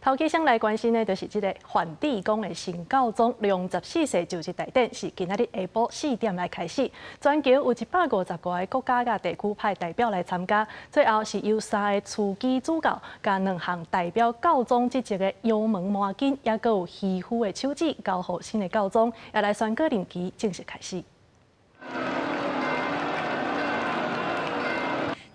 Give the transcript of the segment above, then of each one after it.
頭先來關心的，就是這个梵蒂岡的新教宗良十四世就職大典，是今仔日下晡4點來開始。全球有150外个國家佮地區派代表來參加。最後是由三个樞機主教佮兩項代表教宗職責的油門魔巾，抑閣有漁夫的手指交予新的教宗，也來宣告任期正式開始。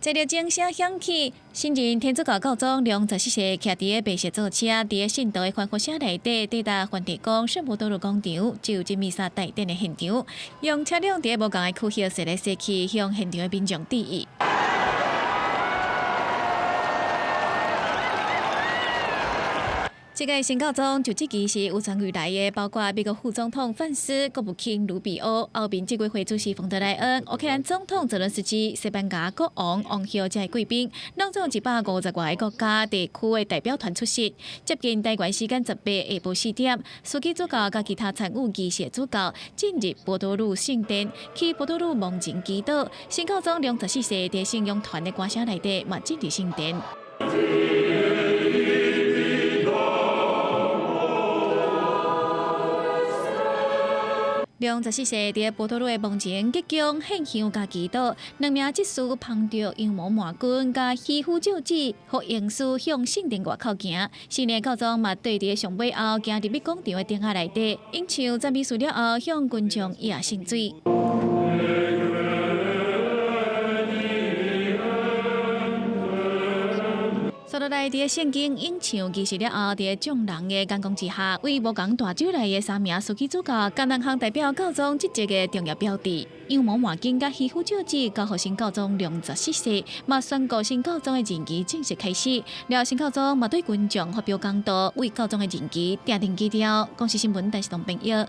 這個鐘聲響起，新任天主教教宗良十四世騎佇个白色座車，佇个信徒的歡呼聲內底，抵達梵蒂岡聖伯多祿廣場就職彌撒大典的現場，用車輛佇个無仝的區域踅來踅去，向現場的民眾致意。這个新教宗就職儀式有參與來的，包括美國副總統范斯、國務卿盧比歐、歐盟執委會主席馮德萊恩、烏克蘭總統澤倫斯基、西班牙國王、王后這些貴賓，攏總150外个國家地區的代表團出席。接近台灣時間18下晡4點，樞機主教佮其他參與儀式的主教進入伯多祿聖殿，去伯多祿門前祈禱。新教宗良十四世佇信仰團的歌聲內底，嘛進入聖殿。良十四世佇伯多祿的門前鞠躬獻香佮祈禱，兩名執事捧著羊毛魔巾佮漁夫手指，予嬰師向聖殿外口行。新的教宗嘛綴佇上尾後行入去廣場的頂仔內底，演唱讚美詩了後，向群眾掖聖水。紲落來，佇个聖經演唱儀式了後，佇个眾人的眼光之下，為無仝大洲來的三名樞機主教，佮兩項代表教宗職責的重要標誌，羊毛魔巾佮漁夫手指交予新教宗良十四世，嘛宣告新教宗的任期正式開始。了新教宗嘛對群眾發表講道，為教宗的任期奠定基調。公視新聞，台視東編譯。